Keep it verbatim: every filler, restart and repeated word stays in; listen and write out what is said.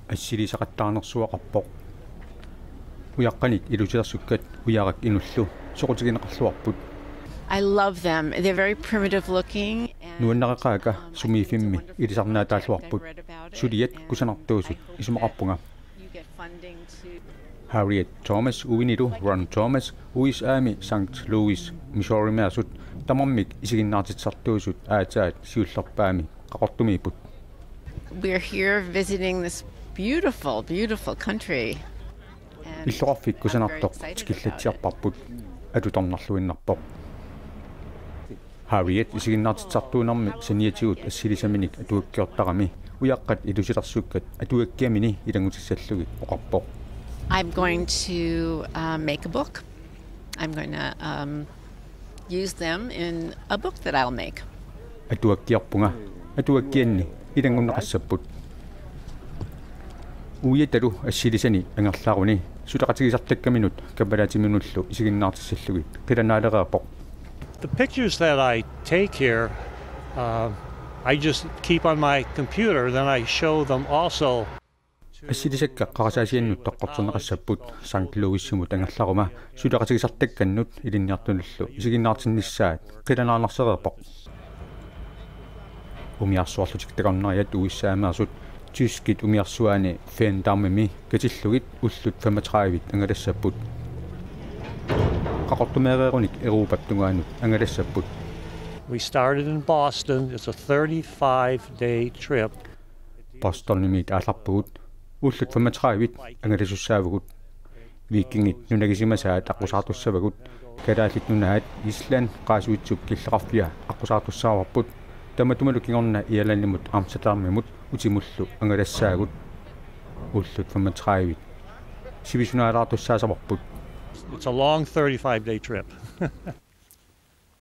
Assilisaqattaanersuaqarpoq. Ujaqqanit ilusilersukkat ujarak inullu soqutigineqarluarput. I love them. They're very primitive looking. And, Nuannareqaakka um, I think it's a sumiiffimmi wonderful ilisarnaataalluarput. project. I've read about it, Suliat and kusanartuusut I hope isumaqarpunga. You get funding to Harriet Thomas uinilu Ron Thomas U S A-mi Saint Louis, Missourimeersut tamarmik isiginnaartitsisartuusut aatsaat siullerpaami Qaqortumiipput. We're here visiting this beautiful, beautiful country. And Illoqarfik I'm very kusanartoq excited about it. Tikillatsiarparput, atutornarluinnarpoq. Harriet isiginnaartitsisartuunermi saniatigut assilisaminik atuakkiortarami ujaqqat ilusilersukkat atuakkiamini ilanngutissallugit oqarpoq. I'm going to uh, make a book. I'm going to um, use them in a book that I'll make. Atuakkiorpunga, atuakkianni ilanngunneqassapput. Uiatalu assilisani angerlaruni suleqatigisartakkaminut kammalaatiminullu isiginnaartissallugit qilanaalereerpoq. The pictures that I take here, uh, I just keep on my computer, then I show them also. Assilisakka qarasaasiannut toqqorterneqassapput. Saint Louisimut angerlaruma suleqatigisartakkannut ilinniartunullu isiginnaartinnissaat qilanaarnarsereerpoq. Umiarsuarlutik takornariat U S A-meersut tyskit umiarsuaani Veendamimi katillugit ullut femogtredive angalassapput. Qaqortumeereerunik Europap tungaanut angalassapput. We started in Boston. It's a thirty-five day trip. Bostonimiit aallarpugut, ullut femogtredive angalasussaavugut. Vikingit nunagisimasaat aqqusaartussavagut, Kalaallit Nunaat Island Qaasuitsup killeqarfia aqqusaartussaavarput, tamatumalu kingorna Irlandimut Amsterdamimut utimullu angalassaagut. Ullut femogtredive sivisunaalaartussaassavarput. It's a long thirty-five day trip.